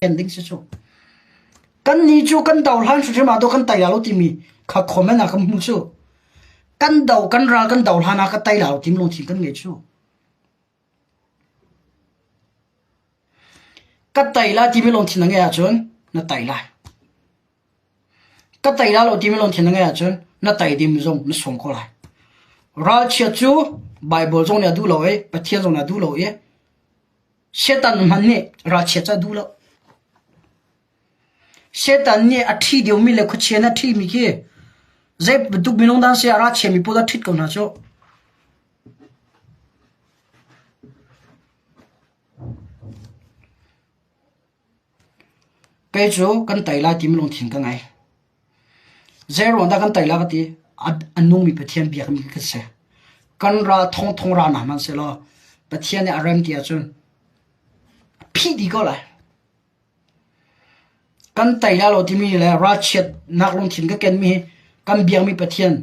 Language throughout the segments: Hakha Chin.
Ken ding si cu. Kan nih cu kan do hlan hrimhrim ah dawh kan tei la lo timi kha comment ah kan hmu cu. Kan do kan ral kan do hlan ah ka tei la lo timi lungthin kan ngei cu. Ka tei la timi lungthin na ngei ahcun na tei lai. Ka tei la lo timi lungthin na ngei ahcun na tei ding zong na sung ko lai. Ralchiat cu Bible zong nih a duh lo i Pathian zong nih a duh lo i Satan hmanh nih ralchiat cu a duh lo. Satan nih a ṭhi deuhmi le khuachia nih a ṭhimi khi zei bantuk minung dah an si a ralchiami pawl a ṭhit ko hna cu. Kei cu kan tei lai timi lungthin ka ngei. Zeiruang dah kan tei lai ka ti? A nungmi Pathian biakmi kan si. Kan ral thongthong ra hna hmanhsehlaw Pathian nih a rem ti ahcun a phih dih ko lai. Kan tei lai lo timi le ralchiatnak lungthin ka kenmi hi kan biakmi Pathian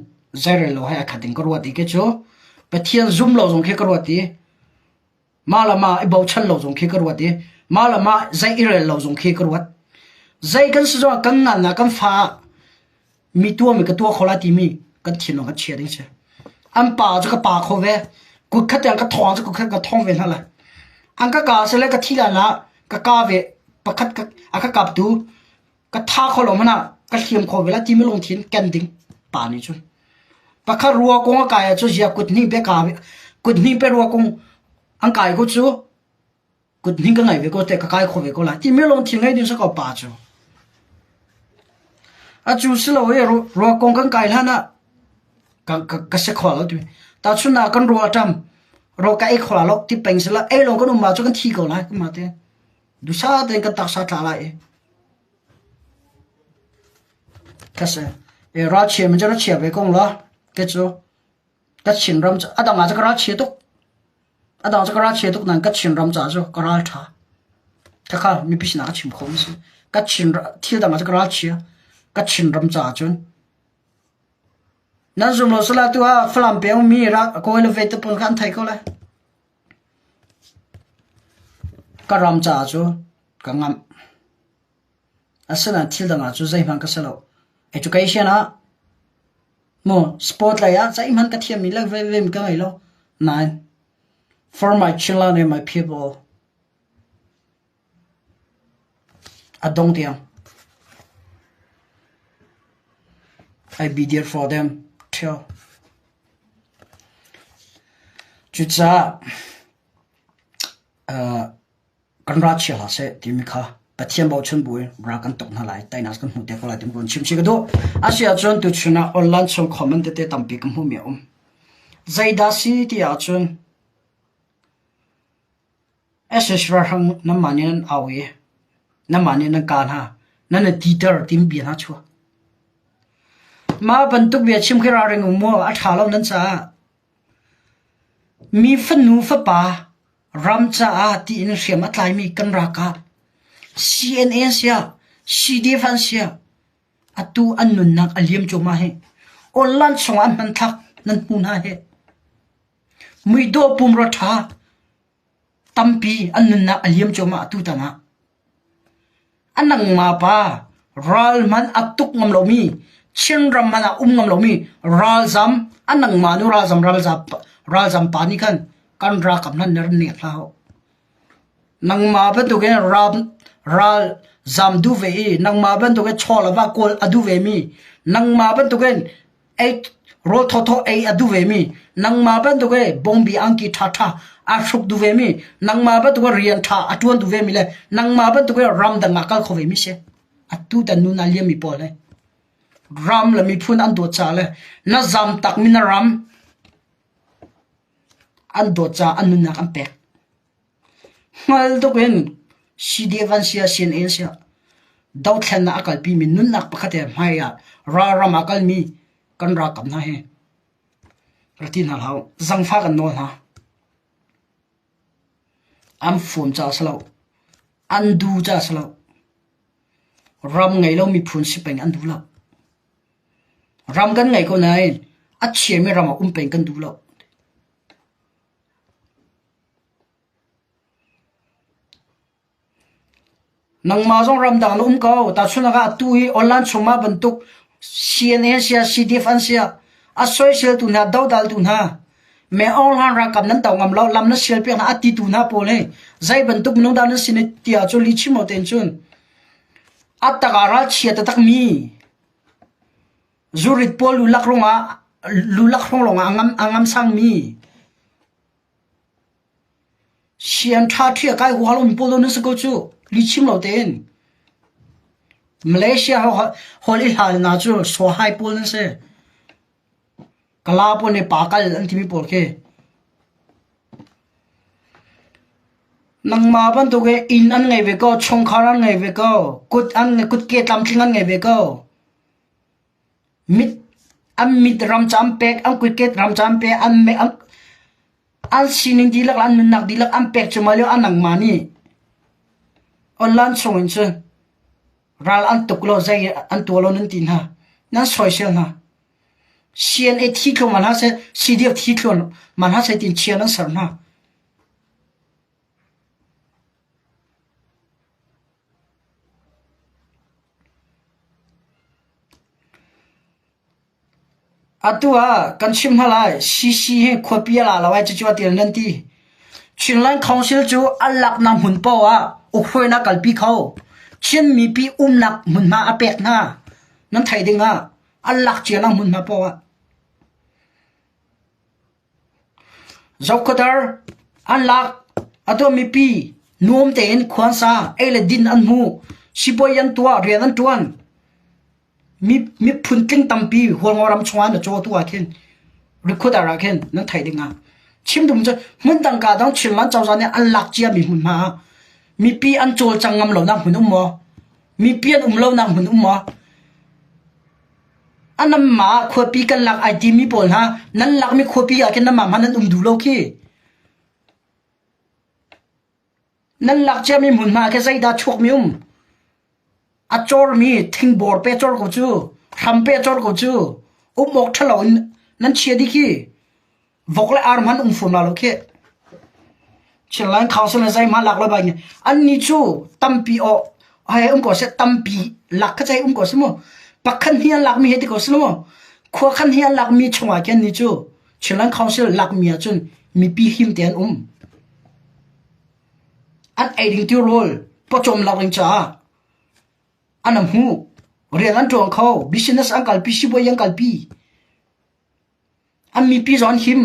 zeirel lo he a khat in ka ruat i kei cu Pathian zum lo zong khi ka ruat i Mah le mah i bochan lo zong khi ka ruat i mah le mah zei i rel lo zong khi ka ruat. Zei kan si zongah kan ngan ah kan fa ah mi tuahmi ka tuah kho lai timi kan thinlung kan chia ding si. An pa cu ka pa kho ve. Kut khat tiang ka thawng cu kut khat ka thawng ve hna lai. An ka ka sile ka thi lan ah ka ka ve pakhat ka a ka kaptu ka tha kho lo hmanh ah ka hliam kho ve la timi lungthin ken ding pa nih cun pakhat rua kung a kai ahcun zia kut hnih pe ka kut hnih pe rua kung an kai ko cu kut hnih ka ngei ve ko te ka kai kho ve ko lai timi lungthin ngei ding si ko pa cu a cu si lo i rua kung kan kai hlan ah ka ka ka si kho lo ti ta chun ah kan rua ṭam ro ka ei kho la lo ti peng sila ei lo kan um ma cu kan thi ko lai ma te Dusa tein kan taksa tla lai i ka si. E ralchia min cu ra chia ve kong la ke cu ka Chin ram cu a dang ah cu ka ral chia tuk. A dang cu ka ral chia tuk nain ka Chin ram caah cu ka ral ṭha. Khakha mipi sinah ka chim kho mi si. Ka Chin thil dang ah cu ka ral chia. Ka Chin ram caah cun nan zum lo sala tu ah Falam peng mi ra kawi le ve te pawl kha an thei ko lai. Ka ram caah cu ka ngamh. Asinain thil dang ah cu zeihmanh ka si lo. Education ah maw sport lei ah zeihmanh ka thiammi le vevem ka ngei lo. Nain for my children and my people a dong tiang I be there for them till Cucaah kan ra chia hlah seh timi kha Pathian bochan buin ra kan tuk hna lai, teinak kan hmuh te ko lai timi kan chim chih ka duh. Asiahcun tuchun ah online chung comment tete tampi ka hmuhmi a um. Zeidah si ti ahcun SS ralhrang nanmah nih nan au i nanmah nih nan kaa hna, nan i titer timi bia hna chuak. Mah bantuk bia chim khi ralring um mu, a ṭha lo nan caah. Mi fanu fapa ram caah tiin hriam a tlaimi kan ralkap CNA an siah CDF an siah atu an nunnak a liam cuahmah hi online chungah an hmanthlak nan hmu hna hi muidawh pumrua ṭha tampi an nunnak a liam cuahmah atutan ah. A nangmah pa ral hmanh a tuk ngam lomi Chinram hmanh ah um ngam lomi ralzam a nangmah nu ralzam ralzam ralzam pa nih khan kan ralkap hna na rak nek hlah u. Nangmah bantukin ram ralzam duh ve i nangmah bantukin chaw le va kawl a duh vemi nangmah bantukin ei rawl thawthaw ei a duh vemi nangmah bantuk i bawngbi angki ṭhaṭha aa hruk duh vemi nangmah bantuk i rian ṭha a ṭuan duh vemi le nangmah bantuk i ramdang ah kal kho vemi si atu tan nun a liammi pawl hi ram le miphun an dawt caah le na zam takmi na ram an dawt caah an nunnak an pek Hngal tuk in CDF an si ah CNA an si ah dothlennak a kalpimi nunnak pakhat he hmai ah ralram ah kalmi kan ralkap hna hi rak ti hna hlah u. Zangfah kan nawl hna. An fuam caah si lo. An du caah si lo. Ram ngei lo miphun si peng an duh lo. Ram kan ngei ko nain a chiami ram ah um peng kan duh lo. Nangmah zong ramdang na um ko. Tahchunhnak ah atu hi online chungmah bantuk CNA sia CDF an sia a soiseltu hna dodaltu hna me online ralkap nan to ngam lo lam na sial piak hna a titu hna pawl hi zei bantuk minung dah nan si ne tiah cu li chim tein cun a tak ah ralchia taktak mi zurit pawl lu lak rungah lu lak hrong lawngah a ngam a ngam sang mi Sian ṭha ṭhi a kai hual um pawl na si ko cu lihchim lo tein. Malaysia hol i hal na cu sawhai pawl nan si. Kala pawl nih pa kal an timi pawl khi. Nangmah bantuk i inn an ngei ve ko, chungkhar an ngei ve ko, kut an kutke tlamtling an ngei ve ko. Mit an mit ram ca an pek, an kutke ram ca an pek, an an an sining dihlak le an nunnak dihlak an pek cuahmah lio ah nangmah nih online chung in cun ral an tuk law zei an tuah law nan ti hna nan soisel hna CNA thi thluahmah hna seh CDF thi thluahmah hna seh tiin chia nan ser hna Atu ah kan chim hna lai. CC hi khuapi a la lo ai cucu a til nan ti. Chinland Council cu a laknak hmun paoh ah ukhruainak kalpi kho. Chin mipi umnak hmunhma a pek hna. Nan theih ding ah a lak cianak hmunhma paoh ah. Zohkhuathar an lak. Atu mipi nuam tein khua an sa, ei le din an hmu. Sipuai an tuah, rian an ṭuan. Miphun tling tampi Hualngo ram chungah na caw tu ah khin Rikhuadar ah khin nan theih ding ah chim dum cu hmun dang ka dang Chinland cozah nih an lak cia mi hmunhma ah mipi an cawlcang ngam lonak hmun um maw? Mipi an um lonak hmun um maw? Anamma khuapi kan lak ai timi pawl hna nan lakmi khuapi ah khin nanmah hmanh nan um duh lo khi. Nan lak ciami hmunhma khi zeidah chuakmi um? A cormi thingbor pe cor ko cu, hram pe cor ko cu, um awk ṭhalo in nan chia dih khi. Vok le ar hmanh um fawn la lo khi. Chinland Council le zeihmanh lak lo bai annih cu tampi aw hei um ko seh tampi lak kha cei um ko seh mu. Pakhat hnih an lakmi he ti ko seh mu. Khua khan hnih an lakmi chungah khin ni cu Chinland Council lakmi ahcun mipi him te an um. An ei ding ti rawl pawcawm lak ding caah an hmu. Rian an ṭuan kho. Business an kalpi, sipuai an kalpi. An mipi zong an him.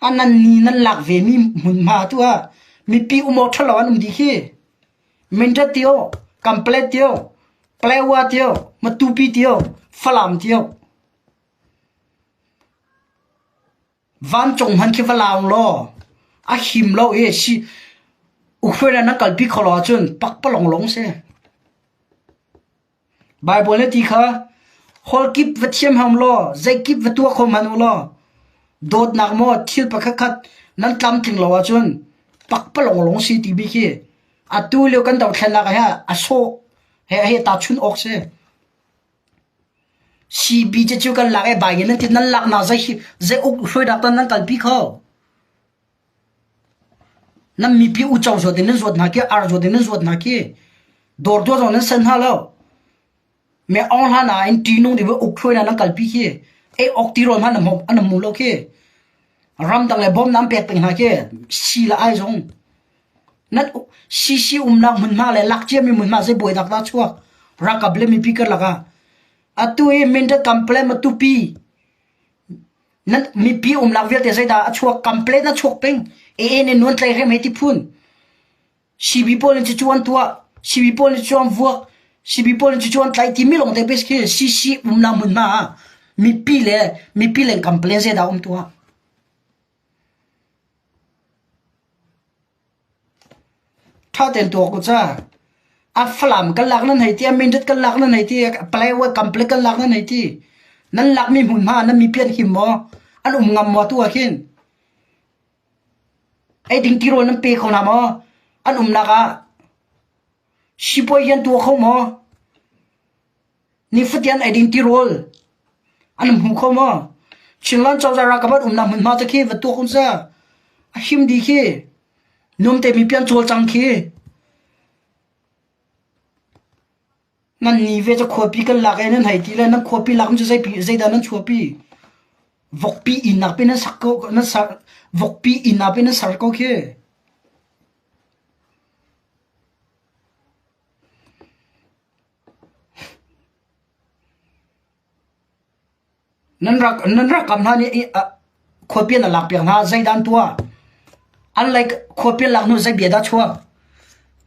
An nan ni nan lak ve mi hmunhma tu ah mipi um awk ṭhalo an um dih khi. Mindat tio, Kamplet tio, Palewa tio, Matupi tio, Falam tio. Vancung hmanh khi va laung law a him lo i si Ukraine ah nan kalpi kho lo ahcun pakpalawng lawng si. Baibal nih ti kha hawl kip va thiam ham law zeikip va tuah kho hmanh u law dawtnak maw thil pakhatkhat nan tlamtling lo ahcun pakpalawng lawng si timi khi atu lio kan dothlennak he a sawh he he tahchunh awk si. CB cu kan lak i bai nan ti nan laknak zei zei uk hruainak tan nan kalpi kho. Nan mipi uco zuat in nan zuat hna khi ar zuat in nan zuat hna khi dawr tuah zong nan san hna lo. Me ong hlan ah in ṭihnung ding uk hruainak nan kalpi khi ei awk ti rawl hmanh an hmu lo khi. Ramdang le bawm nan pek peng hna khi si le ai zong. Nan CC umnak hmunhma le lak ciami hmunhma zei buainak dah chuak? Ralkap le mipi karlak ah. Atu hi Mindat complaint Matupi nan mipi umnak vialte zeidah a chuak complaint a chuak peng AA nih nuan tlai rem hei ti phun CB pawl nih cucu an tuah CB pawl nih cucu an vuak CB pawl nih cucu an tlaih timi lawng te bes khi CC umnak hmunhma ah mipi le mipi leng complaint zeidah um tuah? Ṭha tein tuak u ca. A Falam kan lak nan hei ti, a Mindat kan lak nan hei ti, a Palaewa Kample kan lak nan hei ti. Nan lakmi hmunhma nan mipi an him maw? An um ngam maw tu ah khin? Ei ding tirawl nan pe kho hna maw? An umnak ah sipuai hi an tuah kho maw? Nifatin ei ding tirawl an hmu kho maw? Chinland cozah ralkap an umnak hmunhma te khi va tuak um seh. A him dih khi. Nuamte mipi an cawlcang khi. Nan ni ve cu khuapi kan lak i nan hei ti le nan khuapi lak cu zei zeidah nan chuahpi? Vokpi inn nak pe nan sak ko nan ser vokpi inn ah pe nan ser ko khi. Nan rak nan rakam hna nih khuapi an lak piak hna zeidah an tuah? An like khuapi an lak hnu zei bia dah chuak?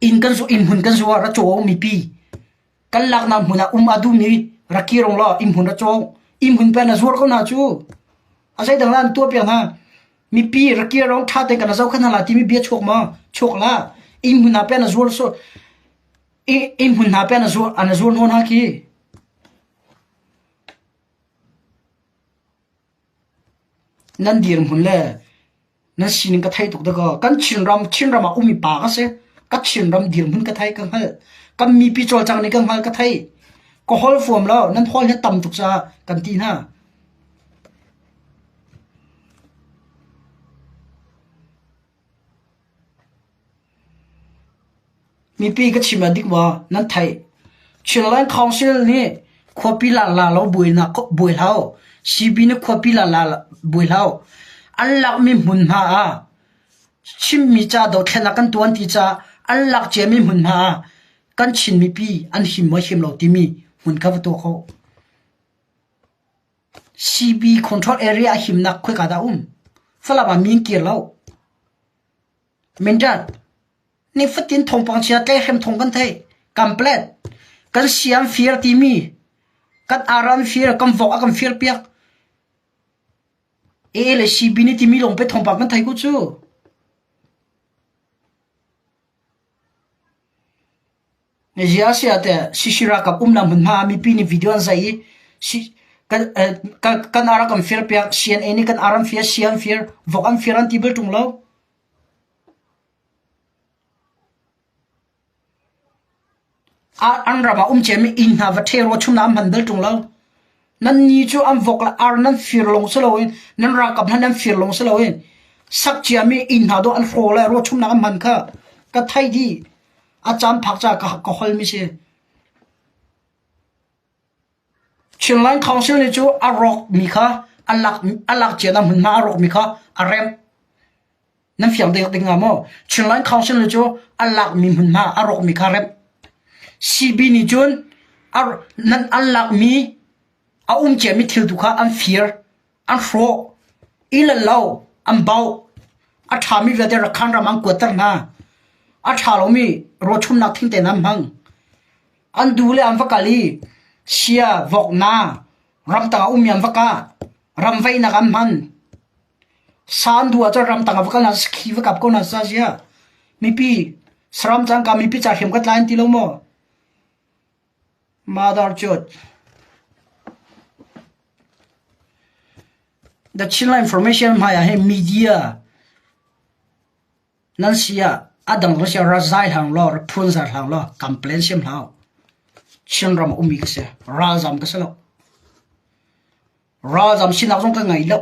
Inn kan zu inn hmun kan zuar a caw mipi. Kan laknak hmun ah um a duhmi rak kir law inn hmun ra cawng. Inn hmun pen a zuar ko hna cu. A zeidang la an tuah piak hna. Mipi rak kir rong ṭha tein kan zohkhenh hna la timi bia chuak ma? Chuak la. Inn hmun ah pen a zuar so inn hmun hna pen a zuar an zuar hnawn hna khi. Nan dirhmun le nan sining ka thei tuk dakaw. Kan Chinram Chinram ah ummi pa ka si. Ka Chinram dirhmun ka thei ka hngalh. Kan mipi cawlcang nih ka hngal ka thei. Ka hol fuam lo nan hol hi tam tuk caah kan ti hna. Mipi ka chim ah dik maw nan theih? Chinland Council nih khuapi la la lo buainak buai hlah u. CB nih khuapi la la buai hlah u. An lakmi hmunhma ah chimmi ca dothlennak kan tuan ti caah an lak ciami hmunhma ah kan Chin mipi an him maw him lo timi hmun kha va tuah ko. CB control area a himnak khoika dah um? Falam ah mi an kir lo. Mindat, nifatin thawngpang chia tlaihhrem thawng kan theih. Kamplet, kan siam fir timi, kan aram fir, kan vok a kan fir piak. AA le CB nih timi lawng pe thawngpang kan thei ko cu. Zia sia te sisi ralkap umnak hmunhma ah mipi nih video an zai i si, kan, eh, kan, kan arak an fir piak CNA nih kan aram fir, sia an fir, vok an fir an ti bal ṭung lo. An ram ah um ciami inn hna va ṭhe rua chumnak an hman bal ṭung lo. Nan ni cu an vok le ar nan fir lawng si loin nan ralkap hna nan fir lawng si loin sak ciami inn hna dawh an hraw le rua chumnak an hman kha ka thei dih. A caan phak caah ka, ka holmi si. Chinland Council nih cu a rawkmi kha a lak a lak cia na hmunhma a rawkmi kha a remh. Nan fiang ding ding hnga maw? Chinland Council nih cu a lakmi hmunhma a rawkmi kha remh. CB nih cun a nan an lakmi a um ciami thil tu kha an fir, an hrawh, i le lo an bauh. A ṭhami vialte Rakhan ram an kuatter hna. A ṭha lomi rawchumnak thingte an hmang. An du le an va kal i sia, vok, na ramtang ah ummi an va kah. Ramvaihnak an hman. Sa an duh ahcun ramtang ah va kal hna sakhi va kap ko hna sa sia. Mipi saram cangka mipi ca hriam ka tlai an ti lo maw? Mother cut. The Chinland Information hmai ah hin media Nan si ah a dang ro sia ra zai hlang law ra phun zar hlang law complain siam hlah u. Chinram a ummi ka si. Ralzam ka si lo. Ralzam sinak zong ka ngei lo.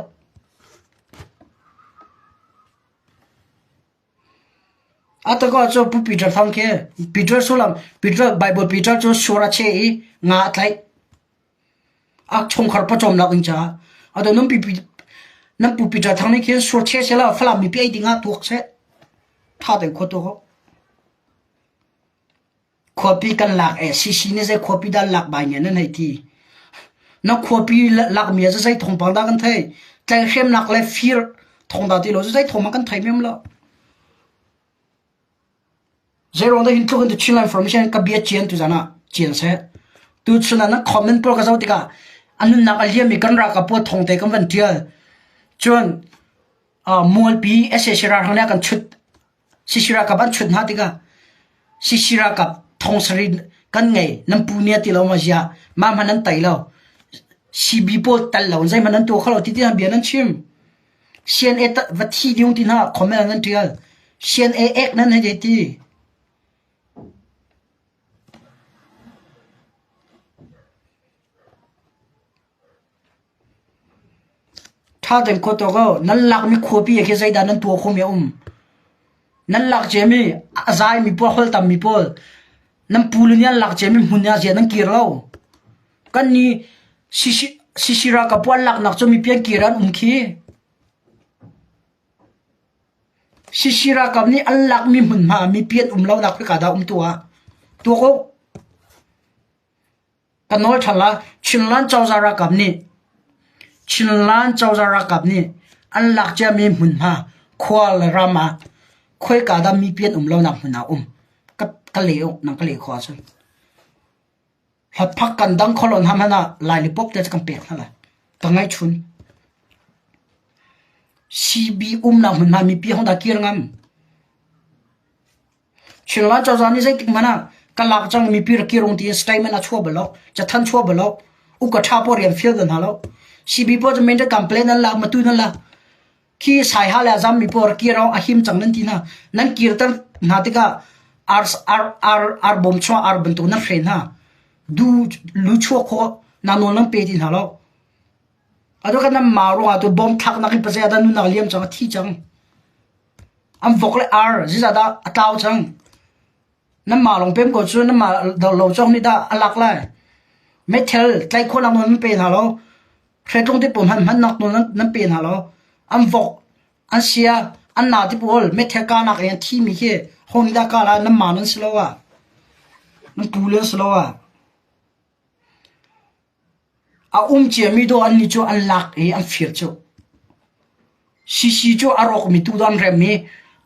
Ataka cu Pu Peter Thang khi Peter sullam Peter Bible Peter cu sur a che i nga a tlaih. A chungkhar pawcawmnak ding caah atu nan pi nan pu Peter Thang nih khin sur che sela Falam mipi ei ding ah tuak seh. Tha tein khua tuak Khuapi kan lak e CC nih zei khuapi dah lak bai nge nan hei ti. Na khuapi lak mi ah zei thawngpang dah kan thei. Tlaihhremnak le fir thawng dah ti lo zei thawng kan thei mem lo. Zeiruang dah hin tluk in Chinland Information ka bia cian tuzan ah cian seh. Tuchun ah nan comment pawl ka zoh tikah a nunnak a liam i kan ralkap pawl thong te kan van tial. Cun uh, mualpi SAC ralhrang nih a kan chut CC ralkap an chut hna tikah CC ralkap thong sarih kan ngei nan pu nih a ti lo ma ziah mah hmanh nan tai lo CB pawl tal lo zeihmanh nan tuah kho lo ti ti bia nan chim. CNA va thi ding ti hna comment nan tial. CNA ek nan hei ti. Tha tein khua tuak ko. Nan lakmi khuapi khi zeidah nan tuah khomi a um? Nan lak ciami a zaimi pawl, holtammi pawl. Nan pu le nih an lak ciami hmun ah ziah nan kir lo? Kan nih Sisira ka puan laknak cu mipi an kir an um khi. Sisira kam nih an lakmi hmunhma ah mipi an um lonak khika dah um tuah? Tuak u. Ka nawl ṭhan la, Chinland cozah ralkap nih Chinland cozah ralkap nih an lak ciami hmunhma khua le ram ah khoika dah mipi an um lonak hmun ah um. Ka, ka le u, nang ka le khua ahcun. Hlaphak kan dang kho lo hna hmanh ah Lailipop te cu kan pek hna lai. Ka ngaihchun. CB umnak hmunhma mipi hong dah kir ngam. Chinland cozah nih zeitik hmanh ah ka lak cang mipi rak kir ung tiin statement a chuah bal lo, cathanh chuah bal lo. Uka ṭha pawl rian fial bal hna lo. CB pawl cu men complain an lak, matu nan lak. Khi saiha le a zammi pawl rak kir a him cang nan ti hna. Nan kirter hna tikah ar ar ar ar bawm chuah ar bantuk nan hre hna. Du lu chuah khawh na nawl nan pe ti hna lo. Atu kan nan ma ruangah tu bom thlaknak in pasai dah nunak liam cang a thi cang. An vok le ar zeizah dah a tlau cang. Nan mah lawng pem ko cu nan mah lo cawk nih dah a lak lai. Meithal tlaih khawhnak nawl nan pe hna lo. Hreitlung ti pawl hmanh hmannak nawl nan pe hna lo. An vok, an sia, an na ti pawl meithal kahnak in a thimi khi ho nih dah kah lai nan mah nan si lo ah. Nan pu le an si lo ah. A um ciami dawh annih cu an lak i an fir cu. Sisi cu a rawkmi tu an rem i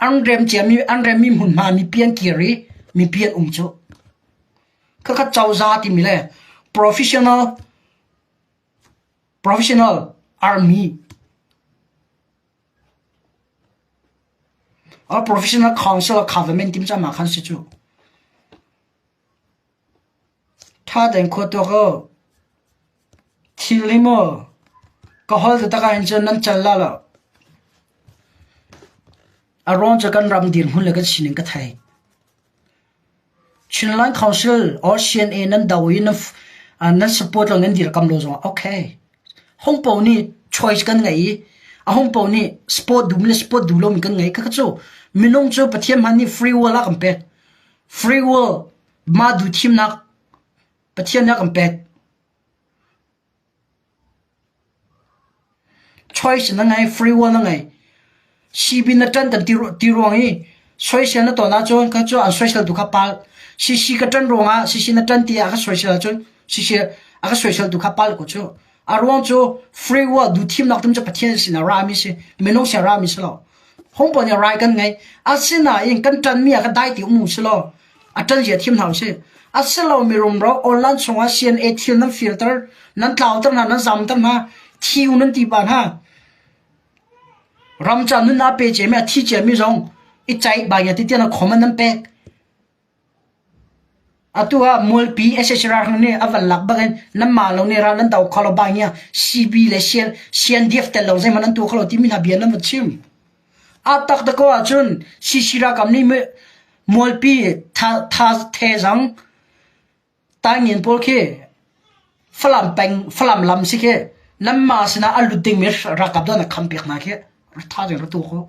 an rem ciami an remmi hmunhma mipi an kir i mipi an um cu. Khakha cozah timi le professional professional army or professional council of government tim cama khan si cu. Ṭha tein khua tuak u. Thil hi maw ka hol taktak ahhin cun nan cal la lo. A ruang cu kan ram dirhmun le kan sining ka thei. Chinland Council or CNA nan do i nan, nan support lo nan dirkam lo zongah okay. Hong po nih choice kan ngei i a hong po nih sport duh le sport duh lomi kan ngei. Khakha cu minung cu Pathian hman nih free will a kan pek. Free will Mah duhthimnak Pathian nih a kan pek. Choice na ngei, free will na ngei. CB na ṭan kan ti ruang i soisel na ton ahcun kha cu an soisel tu kha pal. CC ka ṭan ruangah CC na ṭan ti ah ka soisel ahcun CC a ka soisel tu kha pal ko cu. A ruang cu free will duhthimnak tum cu Pathian sin a rami si, minung sin a rami si lo. Hong pawl nih rai kan ngei. Asinain kan ṭanmi ah ka dai ti um u si law a ṭan zia thiam hna usih. Asilo mi rumro online chungah CNA thil nan filter, nan tlauter hna, nan zamter hna, thi u nan ti pa hna. Ram ca nun a pe ciami a thi ciami zong i caih ba ti tiang comment nan pek. Atu ah mualpi SHR nih a van lak bak in nanmah lo nih ral nan do kho lo ba ngia CB le CNDF tel lo zeihmanh nan tuah kho lo timi hna bia nan van chim. A tak tak ko ahcun CC ralkap nih mualpi tha tha thezang Taingen pawl khi Falam peng Falam lam si khi nanmah sinah a lut dingmi ralkap dawh na kham piak hna khi tha tein ra tu ko.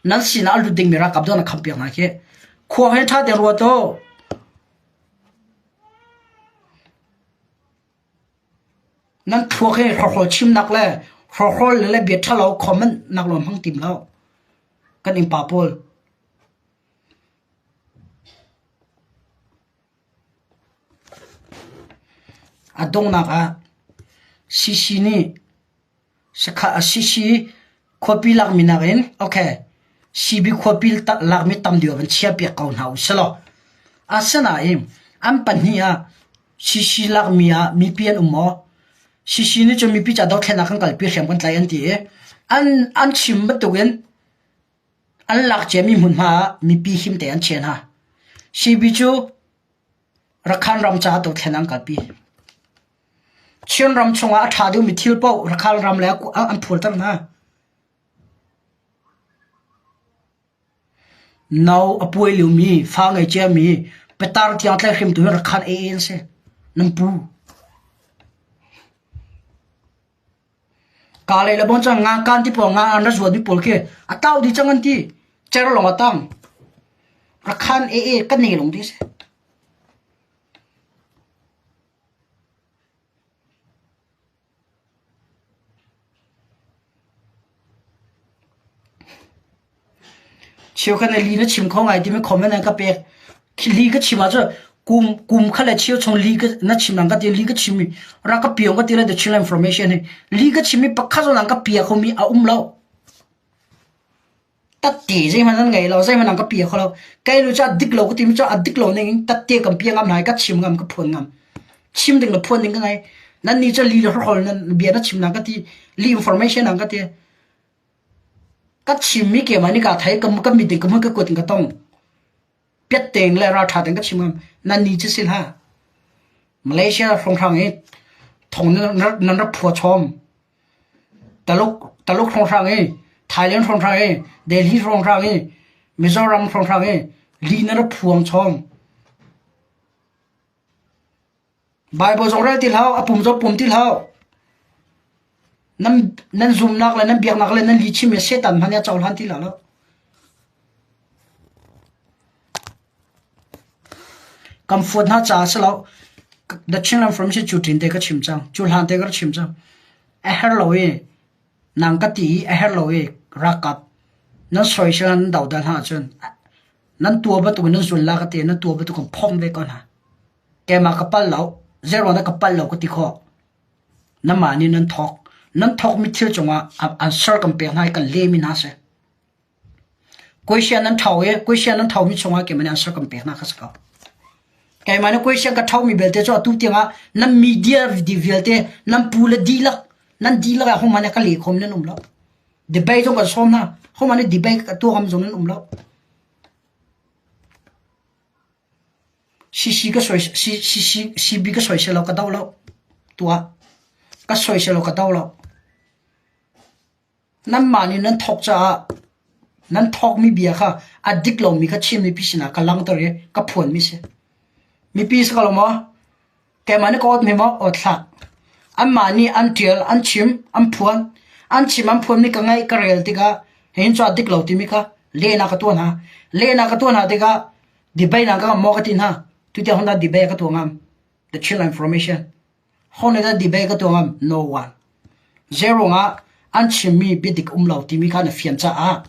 Nan sinah a lut dingmi ralkap dawh na kham piak hna khi khua he ṭha tein ruat u. Nan thluak hi hrawkhrol chimnak le hrawkhrol le bia ṭhalo comment nak lawng hmang tim lo. Kan innpa pawl. A donghnak ah CC nih CC khuapi lakmi nakin okay CB khuapi lakmi tam deuh van chiahpiak ko hna usilaw asinain an pahnih ah CC lakmi ah mipi an um maw? CC nih cun mipi ca dothlennak kan kalpi hriam kan tlai an ti i an an chim bantukin An lak ciami hmunhma ah mipi him te an chiah hna. CB cu Rakhan ram caah dothlen an kalpi. Chin ram chungah a ṭha deuhmi thil paoh Rakhan ram le an phurter hna. No a puai liomi, fa ngei ciami, petar tiang tlaihhrimtu hi Rakhan AA an si. Nan pu. Kaa lei le bawng cang nga kaan ti pawl nga an ra zuatmi pawl khi a tau dih cang an ti. Cer lawng a tang. Rakhan AA ka ne lung ti si. Cheukhat nih li na chim kho ngai timi comment an ka pek. Khi li ka chim ahcun kum kum kha le cheu chung li ka na chim nang ka ti li ka chim mi rak ka piong ka ti le the chill information hi li ka chim mi pakhat zong nang ka pia kho mi a um lo. Tatte zeihmanh an ngei lo zeihmanh an ka pia kho lo. Kei lu cu a dik lo ka timi cu a dik lo ning in tatte kan pia ngam hna i ka chim ngam ka phuan ngam. Chim ding le phuan ding ka ngei. Nan nih cu li le hrokhrol nan bia na chim na ka ti li information an ka ti. Ka chimmi keimah nih kaa thei, ka mit in ka hmun ka kut in ka tong. Piat tein le ralṭha tein ka chim ngam. Nan ni cu si hlah. Malaysia hrawnghrang i thong nan rak phua chom. Taluk, Taluk hrawnghrang i, Thailand hrawnghrang i, Delhi hrawnghrang i, Mizoram hrawnghrang i, li nan rak phuang chom. Baibal zong rel ti hlah, a pum zong pum ti hlah. Nan, nan zumnak le nan biaknak le nan lihchim le Satan hmanh nih a cohlan ti lo. Kan fuat hna caah si lo. The Chinland Information cu ṭin te ka chim cang. Cu hlan te ka chim cang. A her lo i nang ka ti i a her lo i rakap nan soisel nan dodal hna ahcun nan tua bantuk in nan zul la ka ti nan tua bantuk in phomh ve ko hna. Keimah ka pal lo, zeiruang dah ka pal lo ka ti khawh. Namah nih nan thawk. Nan thawkmi thil cungah answer kan pek hna i kan lehmi hna si. Question nan tho i question nan thomi chungah keimah nih answer kan pek hna kha si ko. Keimah nih question ka thomi belte cu atu tiangah nan media vialte nan pu le dihlak nan dihlak ah hohmanh nih ka leh khom nan um lo. Debate zong kan sawm hna. Hohmanh nih debate ka tuah ngam zong nan um lo. CC ka soi CC CB ka soisel lo ka doh lo tuah ka soisel lo ka doh lo nanmah nih nan thawk caah nan thawkmi bia kha a dik lomi kha Chin mipi sinah ka langhter i ka phuanmi si mipi si ko lo maw Keimah nih ka awt hme maw? Awt hlah. Anmah nih an ṭial, an chim, an phuan. An chim an phuanmi ka ngaih ka rel tikah hihin cu a dik lo timi kha lehnak ka tuah hna. Lehnak ka tuah hna tikah debate ka ngam maw ka ti hna. Tutiang hon dah debate ka tuah ngam? The Chin Information. Ho nih dah debate ka tuah ngam? No one. Zeiruangah an chimmi biadik um lo timi kha na fian caah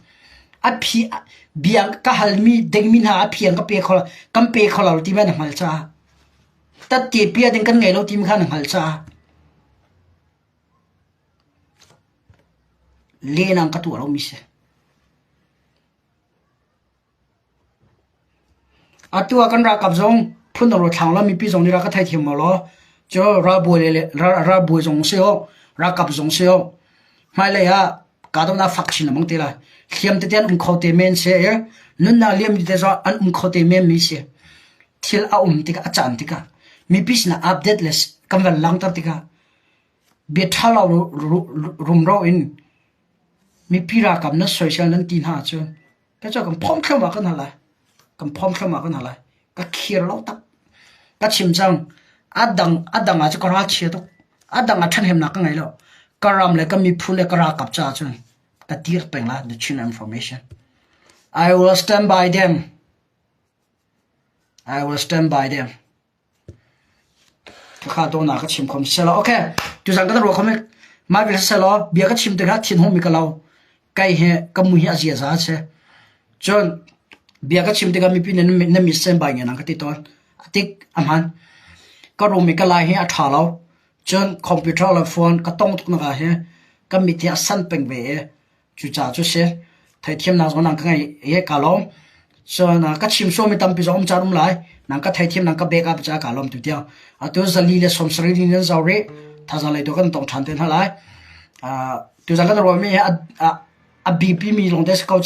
a phi bia ka halmi dingmi hna a phi an ka pe kho kan pe kho lo timi na hngalh caah Tatte pia ding kan ngei lo timi kha na hngalh caah lenang ka tuah lomi si. Atu ah kan ralkap zong phundang ro thlang lo mipi zong nih rak ka theithiam mo law cu ralbawi le ralbawi zong si aw ralkap zong si aw hmailei ah kahdohnak fak chin lengmang te lai. Hliam tete an um kho te men si i nunnak liam te zong an um kho te men mi si. Thil a um tikah a caan tikah mipi sinah update le kan van langhter tikah bia ṭha lo rumro in mipi ralkap nan soisel nan ti hna ahcun ka cu kan phomh thluahmah kan hal lai. Kan phomh thluahmah kan hal lai. Ka khir lo tak. Ka chim cang. A dang a dang ah cu ka ralchia tuk. A dang ah ṭhathnemnak ka ngei lo. Ka ram le ka miphun le ka ralkap caah cun ka dir peng la the Chin information. I will stand by them. I will stand by them. Khakha dawhnak ka chim khom selaw okay tuzan kan ruah khom mai vel selaw bia ka chim tikah thin hung mi ka lo kai he ka mui hi a zia za se cun bia ka chim tikah mipi nan nan mi sen bai nge nang ka ti tawn atik amhan ka room i ka lai hi a tha lo cun computer le phone ka tong tuk na he ka mit hi a san peng ve e Cucaah cu si theithiamnak zong nang ka ngei i kaa lawm. Cun ka chim sualmi tampi zong um caan um lai. Nang ka theithiam nang ka backup caah kaa lawm tu tiang. Atu 470 ni nan zau rih. Thazaang lei tu kan tong ṭhan te hna lai. Tuzan kan ruahmi hi a, a, a biapimi lawng te si ko caah.